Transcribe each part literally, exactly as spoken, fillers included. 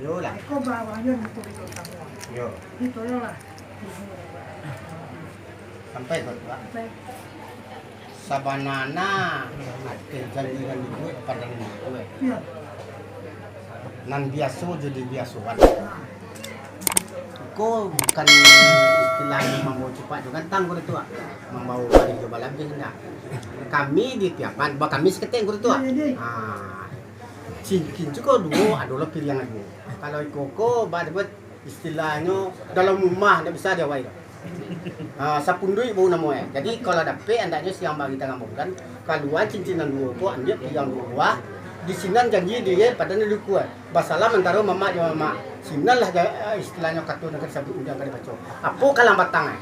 Yo lah. Iko bawa yo niko iko kamu. Yo. Ini tolonglah. Sampai ko, Pak. Sampai. Sabanana ati janji nan dibuek pado nan dibuek. Iyo. Nan biaso jadi biasoan. Iko bukan istilahnyo mambawa cupak jo gantang, ko Datuak. Mambawa barih jo balabiah, ndak. Kami di Piaman, ba kami saketek, ko Datuak. Iyo, iyo. Ah. Cincin tu ko duo adolah pilihan duo. Kalau iko ko, ba, ba, istilahnyo dalam rumah ndak bisa diawai doh. Ha, sapunduik baru namo e. Jadi kalau dapek andaknyo siang bagi tangah bulan, kalua cincin nan duo ko, ambiak pilihan duo buah. Di sinan janji di padan di kuat. Basalam antaro mamak jo mamak. Sinan lah ja-, istilahnyo kato nan ka disabuik undian ka dibaco. Apo kalang batang e?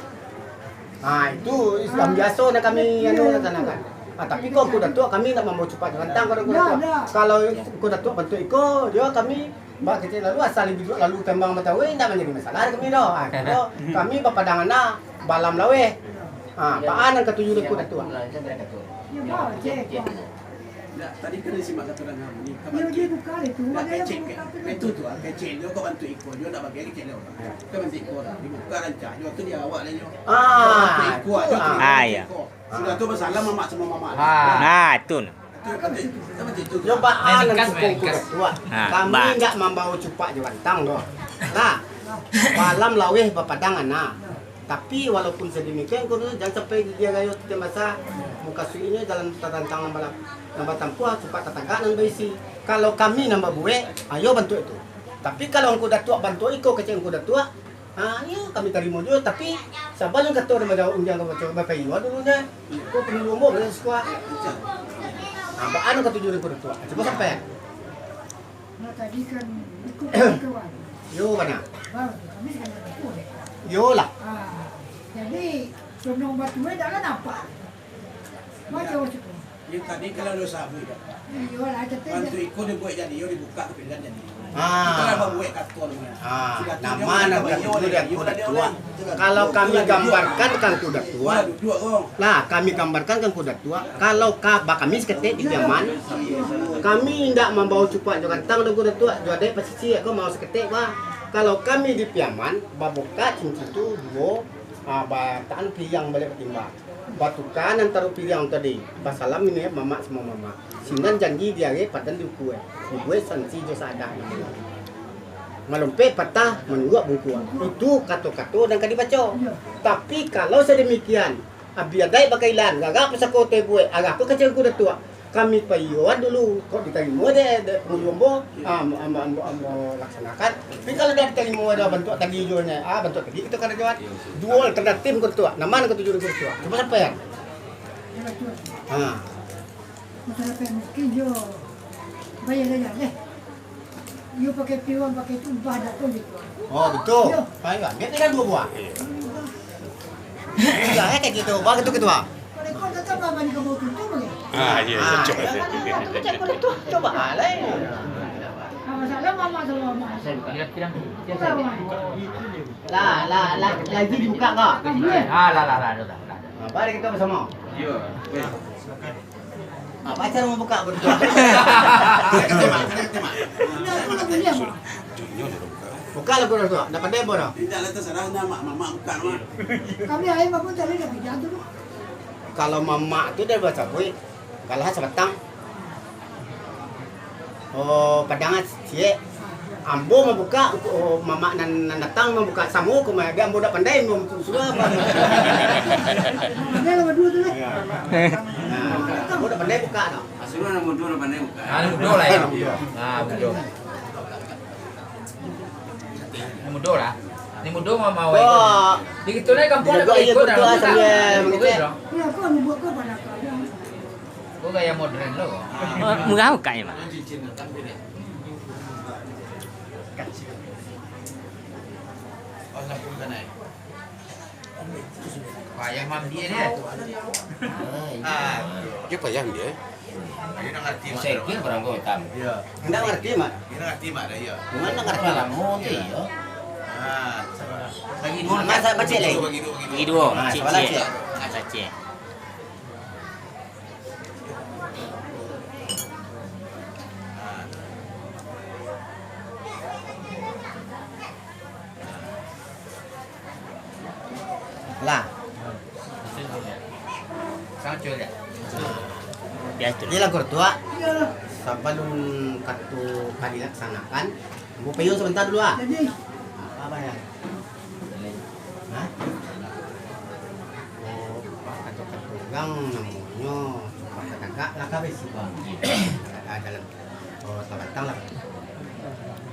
Ha, itu yang biaso nan kami anu laksanakan. Ha, tapi ko Angku Datuak kami ndak mambawa cupak jo gantang, ko Angku Datuak. Kalau Angku Datuak bantuak iko, yo kami bak kecek lalu asal duduak lalu kambang Batawi indak manjadi masalah kami doh. Ha, kami bapadangan lah balam laweh. Ha, baa nan katuju dek Angku Datuak. Ndak, tadi kan disimak kato danga bunyi, ka bantuak. Ndak, kecek, ke-, betul tu, ah, kecek jo, ka bantuak iko jo, ndak bagai kecek jo. Ka bantuak iko lah, dibuka rancak jo, tu di awak lah jo. Ah, ka bantuak iko tu, ah, tu, ah, ka bantuak iko. Sudah tu basalam mamak samo mamak. Ah. Nah, tu nah. Tu, ka bantuak, ka bantuak tu. Yo, baa nan suko Angku Datuak. Ah, kami ndak mambawa cupak jo gantang doh. Nah, balam laweh bapadangan, nah. Tapi, walaupun sadamikian, ko, jan sampai gigi arayo titian basa, mukasuiknyo jalan tarantang nan bala-, nan batampuah, cupak tatagak nan baisi. Kalau kami nan babuek, ayo bantuak itu. Tapi, kalau Angku Datuak bantuak iko kecek Angku Datuak, ha, iyo, kami tarimo juo. Tapi, sabalun kato nan bajawab undian ka baco, bapaiyo dulunyo. Ko, pangilu ambo, bana sikuah. Ha, baa nan katuju Angku Datuak? Cubo sampai. Nah, tadi kan ikut kawan. Yo, bana. Baru tu, kami kan ikut. Yo lah. Ah, jadi, Condong Batu eh, dah lah nampak. Macam, macam tu. Yo, tadi kalau lo sabu dah. Yo lah, tetap. Bantuak iko dibuek jadi, yo dibuka ke pilihan jadi. Ah. Kita lah buek kato namanya. Ah, sudah tu nama dia nak buat, katuju yo, dek yo Angku Datuak. Kalau kami gambarkan ka Angku Datuak. Lah, kami gambarkan ka Angku Datuak. Kalau ka-, ba kami saketek di Piaman, kami indak mambawa cupak jo gantang doh, Angku Datuak, jo adaik pasisia ko mau saketek, bah. Kalau kami di Piaman, babuka cincin tu duo, ah, ba-, taan piriang baliak batimbang. Batuka antaro piriang tadi, basalam ini mamak samo mamak. Sinan janji di ari padan diukua, dibuek sansi jo saadah. Malompek patah, manuruak bungkuang. Itu kato-kato nan ka dibaco. Tapi, kalau sadamikian, abi adaik bakailan, gagak pusako tabuek, arah ko kecek Angku Datuak. Kami paiyoan dulu, kok ditarimo dek, dek pangulu ambo, ah, ambo, ambo, ambo laksanakan. Tapi, kalau dah ditarimo ado bantuak tadi juo nyo, ah, bantuak tadi kito karajoan. Duo alternatif Angku Datuak. Nama nan katuju Angku Datuak? Cubo sampai, kan? Ha. Masalah miskin jo bayar dayah deh. Iyo pakai piwang, pakai tumpah, dak pun gitu. Oh, betul. Iyo. Baik, ambil tinggal dua buah. Iya, eh, kayak gitu. Bagus tuh, Ketua. Kalau kau tetap apa ni kamu tutup lagi? Ah, iya, iya, Ah, coba. Iya, kan, iya, kan, coba, coba, ah, lain. Nah, masalah mama sama mama. Lah, lah, lah, lagi dibuka kau. Ah, lah, lah, lah, lah, lah. Nah, mari kita bersama. Iya, baik. Apa cara mambuka berdua? Buka lah, bro, tu. Dah pandai, bro. Indak lah, terserah, nak mak, mamak buka, mak. Kami ayam apa tadi dah pinjam tu, bro. Kalau mamak tu dah bacabuik, galah sabatang. Oh, padangan ciek. Ambo mambuka, oh, mamak nan, nan datang mambuka samo ko mah, ambo dak pandai, ambo suruah apa. Pandai lah badua tu lah. Nah, ambo dak pandai buka dah. Asuruah nan mudo dak pandai buka. Ah, nan mudo lah ya. Ah, mudo. Nan mudo lah. Nan mudo mah mau. Wah. Di kitu lah kampung ada. Jago aja iko dah. Betul lah, sambil mengecek. Iya, kau buat kau pada kau. Ko gaya modern lo. Murah bukannya, Mak? Payah mandi dia. Ah, dia payah mandi, eh. Dia nak ngerti, Mak. Saya kira barang kau hitam. Iya. Ndak ngerti, Mak. Dia nak ngerti, Mak, dah, iya. Mana ngerti? Lama tu, iya. Ah, lagi dua. Masa kecil lagi? Bagi dua, bagi dua. Ah, cik, sabar lah, cik. Cik. Ah, cik. Lah. Sangat cuy, ya. Biasa tu. Jadi lah, Guru Tuak, sabalun kato ka dilaksanakan, ambo payuang sabanta dulu, ah. Jadi. Apa, apa, ya? Hah? Oh, kato-kato urang namonyo, tagak lah ka besi, Bang. Ah, dalam. Oh, sabatang lah.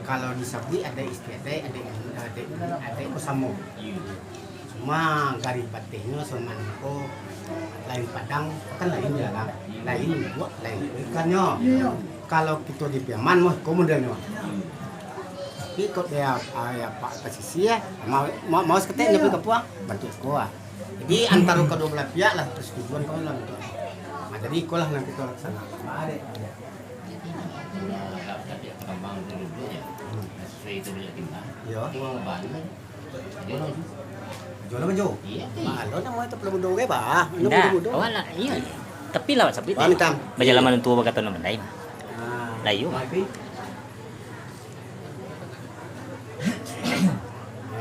Kalau disabuik adaik istiadaik, adaik, adaik, adaik ko samo. Cuma garih batehnyo samanko lain padang, kan lain jalan, lain buak, lain ikannyo. Kalau kito di Piaman, wah, ko modelnyo. Tapi kok dia, ah, ya, Pak Pasisia, mau, mau, mau saketek nyo pai ka puang, bantuak ko, ah. Jadi, antaro kaduo balah piak lah, persetujuan kami lah bantuak. Nah, jadi, ikolah nan kito laksanakan. Iyo. Jual baju. Iyo. Malu namo itu pelabuhan doge, bah. Ndak, awak nak, iyo. Tapi lawat sabit. Bang, hitam. Bajalan malam tua bakato nak mandai. Ah. Lah, iyo. Tapi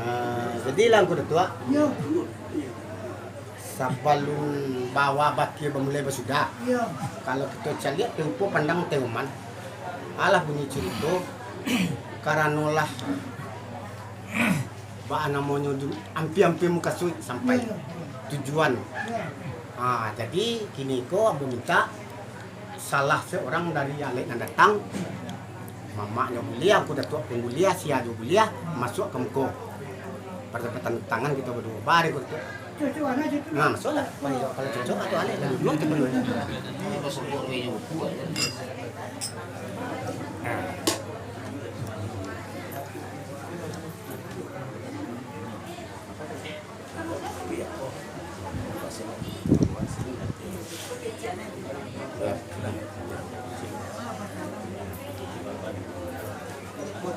Ah, jadi lah, Angku Datuak. Iyo. Sabalun bawa bakia bamulai basudah. Iyo. Kalau kito caliak, teh upo pandang teh uman. Alah bunyi carito, karanolah baa namonyo, ampia-ampia mukasuik sampai tujuan. Iyo. Ah, jadi kini ko ambo mintak salah seorang dari alek nan datang, mamaknyo buliah, Angku Datuak pun buliah, sia juo buliah, masuak ka muko. Pardapatan tangan kito baduo, bari ko tu. Nah, masuaklah. Baik, kalau cocok, atau alek lah duduak tu perlu.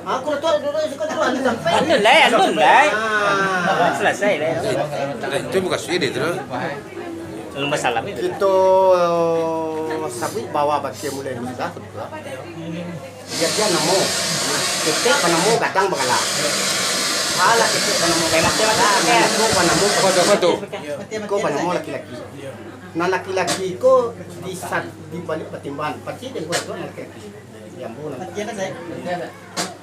Aku dah tuan dulu, suka dulu, anu sampai. Anu lai, anu lai. Ah. Salasai lai. Eh, itu bukan sudah itu. Lalu masalah itu. Kito sabuik bawa bakia mulai mudah, betul. Dia, dia namo. Ketek panamo gadang bagala. Alah, ketek panamo gadang bagala. Namo panamo. Apa tu, apa tu? Ko panamo laki-laki. Nah, laki-laki ko di sa-, di baliak patimbangan. Pasti dia ko tu laki-laki. Yang bu nanti.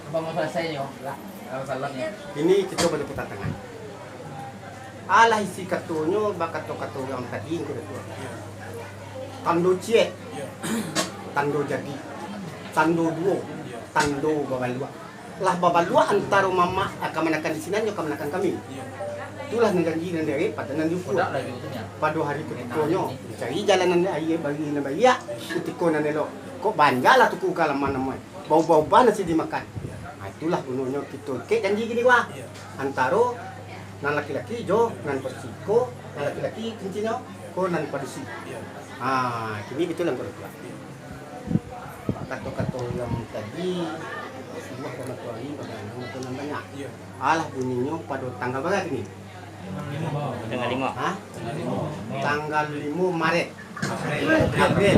Abang mau selesai ni, oh. Lah, kalau salamnya. Ini kito bajapuik tangan. Alah isi katonyo, bakato-kato urang tadi, Angku Datuak. Tando ciek, tando jadi, tando duo, tando babaluak. Lah babaluak antaro mamak, ah, kamanakan di sinan jo kamanakan kami. Itulah nan janji nan diarek pado nan diukur. Pado hari kutikonyo, cari jalan nan aia bagi nan baiak, kutiko nan elok. Kok banjaklah tuku ka laman namuah. Baubah-ubah nasi dimakan. Nah, itulah gunonyo kito ikek janji kini ko. Antaro nan laki-laki jo nan padusi ko, nan laki-laki cincinyo ko nan padusi. Ah, kini kito nan padusi. Kato-kato urang tadi, buah pamatuari, pamatuari nan banyak. Alah bunyinyo pado tanggal bara kini? Tanggal limo. Hah? Tanggal limo Maret. April.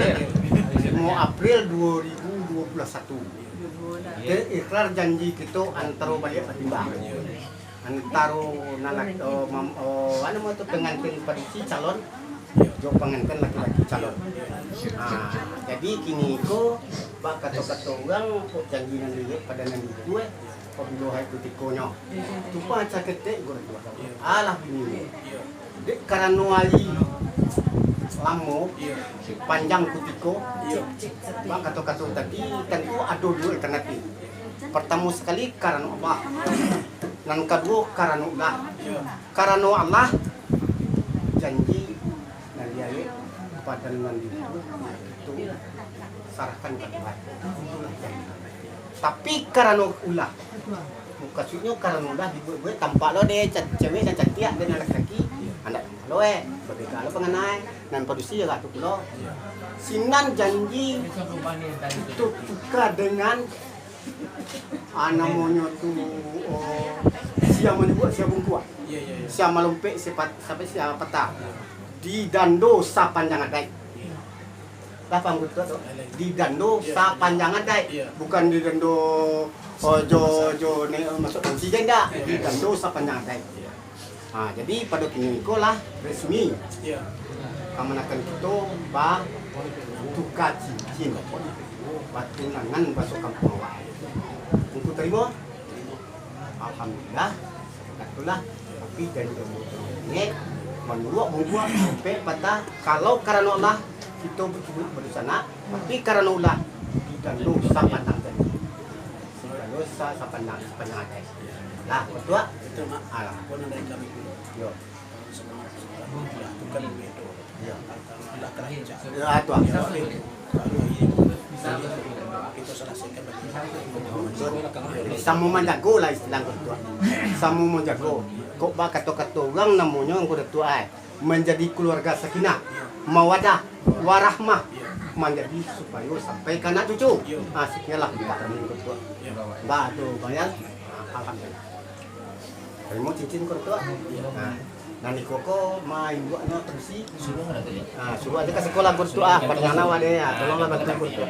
Limo April dua ribu dua puluh satu. Te-, ikrar janji kito antaro baliak patimbang. Antaro nan lak-, oh, mam-, oh, anu mo tu, panganten padusi calon, jo panganten laki-laki calon. Ah, jadi kini ko, bak kato-kato urang, kok janji nan dibuek pado nan dibuek, Pabilo hari kutikonyo, tumpang saketek, Guru Tuak. Alah bunyi. Dek karano ari lamo, panjang kutiko, bak kato-kato tadi, tantu ado duo alternatif. Partamo sakali, karano Allah. Nan kaduo, karano ulah. Karano Allah, janji nan diarek, padan nan diukur, itu sarahkan ka Tuhan. Itulah janji. Tapi karano ulah, mukasuiknyo karano ulah dibuek-buek, tampak lo dek ca-, cewek nan cantiak, dek nan laki-laki, andak lo, eh, babeda lo panganai, nan padusi agak tu pulo. Sinan janji tu tuka dengan, ah, namonyo tu, oh, sia manyubuak, sia bungkuak. Sia malompek, sia pat-, sampai sia patah. Didando sapanjang adaik. Lah paham betul tu? Didando sapanjang adaik. Bukan didando, oh, jo, jo, ne, masuk polisi je indak. Didando sapanjang adaik. Ha, jadi pado kini ko lah resmi. Iyo. Kamanakan kito batuka cincin, batunangan baso kampuang awak. Ungku tarimo? Alhamdulillah, katolah. Tapi janji Allah, manurut buah sampai patah, kalau karano Allah kito bacukuik badunsanak, tapi karano ulah, tidak dosa pandang janji. Tidak dosa sapandang, sapandang agai. Lah, betul? Betul, Mak. Alah. Pun dari kami pulo. Yo. Kalau sebenarnya, itu kan begitu. Yo. Kalau ada kerja. Yo, ah, tu, ah. Kalau ini, kita selesaikan bagi Samo manjago lah istilah ko tu, ah. Samo manjago. Kok bak kato-kato urang namonyo ko tu, ah. Manjadi keluarga sakinah, mawadah, warahmah, manjadi supayo sampai ka anak cucu. Ah, sakianlah mintak kami ko tu, ah. Bah, tu, Bang Yan. Ah, alhamdulillah. Tarimo cincin ko tu, ah. Nah, nan iko ko ma induaknyo tarusi. Ah, suruah aja ka sikolah ko tu, ah, pado anak awak deh, ah, tolonglah bantu ko tu.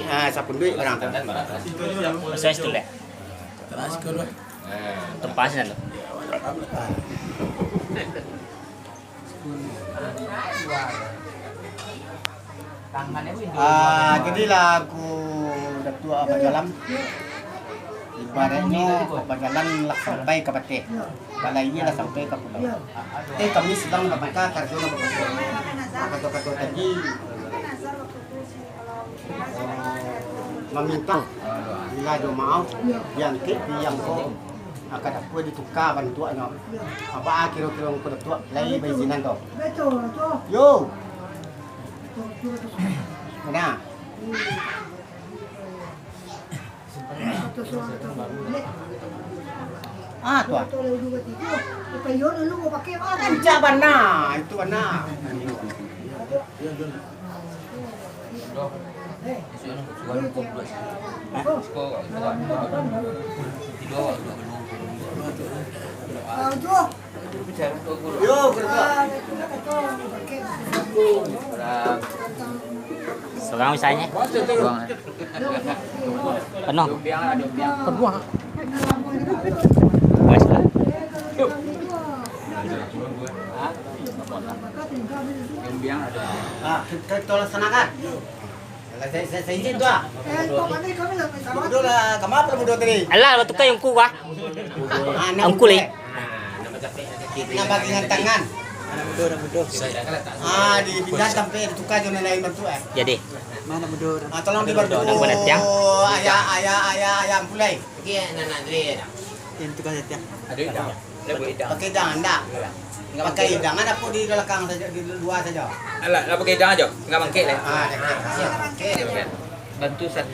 Ah, sapunduik barang tu. Saya situ deh. Tempat sini tu. Ah, jadilah aku Datuak Abah Jalam. Ibaratnyo Abah Jalam lah sampai ka bateh, balai lah sampai ka pulau. Eh, kami sadang bamakan karajo nan bakumpua. Kato-kato tadi, mamintak, bila jo maaf, diangkek, diangkok, ka dapua dituka bantuaknyo. Apo kiro-kiro Ngku Datuak lai baizinan tu? Yo. Nah. Ah, tu ah. Rancak bana, itu bana. Yo, kerja. Surang misalnyo. Buang. Penuh. Penuh. Wes lah. Ah, kita, kita laksanakan. Lah, saya, saya, saya izin tu ah. Duduklah, ka ma pado mudo tadi? Alah, lah tukar Ngku ah. Ah, Ngku lai. Nak bagi tangan. Ah, dipindah sampai ditukar jo nan lain bantuak, eh. Jadi. Ah, tolong dibantu. Ayah, ayah, ayah, ayah Ampulai. Okey, nak, nak, diri, nak. Yang tukar setiap. Ada idang. Pakai idang, ndak? Pakai idang, ada pun di belakang saja, di luar saja. Alah, lah pakai idang aja. Tinggal bangkit lah. Ah, dah, dah, dah. Okey. Bantu satu.